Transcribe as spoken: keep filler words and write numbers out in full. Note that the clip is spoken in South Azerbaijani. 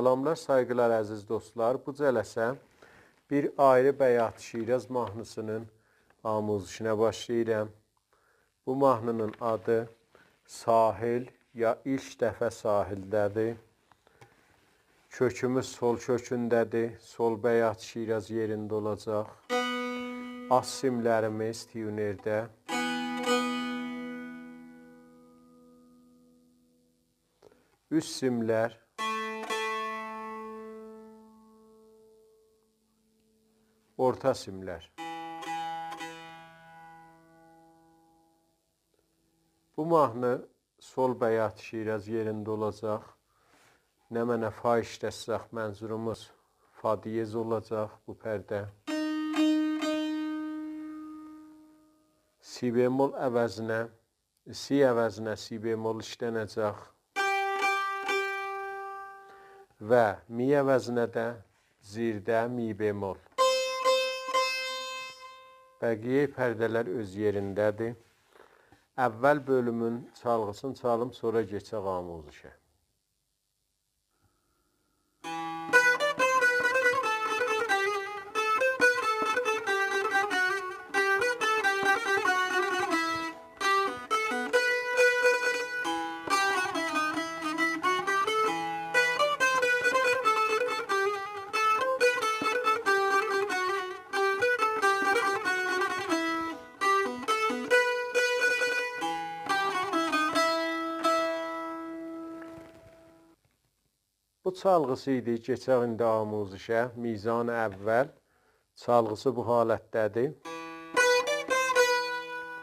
سلاملار، سایغیلار، عزیز دوستلار. بو جلسه بیر آیری بیات شیراز ماهنی‌سینین آموزشینه باشلاییرام. بو ماهنی‌نین آدی ساحل یا ایلک دفعه ساحلده‌دیر. کؤکوموز سل کؤکونده‌دیر. سل بیات شیراز یئرینده اولاجاق. آلت سیملریمیز تیونرده. اوست سیملر. اورتا سیملر. بو ماهنی سل بیات شیراز یئرینده اولاجاق. نمنه فا ایشلتسک، منظوروموز فا دیز اولاجاق بو پرده. سی بمل عوضینه، سی عوضینه سی بمل ایشلنه‌جک. و می عوضینه ده زیرده می بمل. بقیه پرده‌لر اؤز یئرینده‌دیر. اول بؤلومون چالغی‌سینی چالیم، سونرا کئچک آموزشه. بو چالغی‌سی ایدی. کئچک ایندی آموزشه. میزان اول چالغی‌سی بو حالتده‌دیر.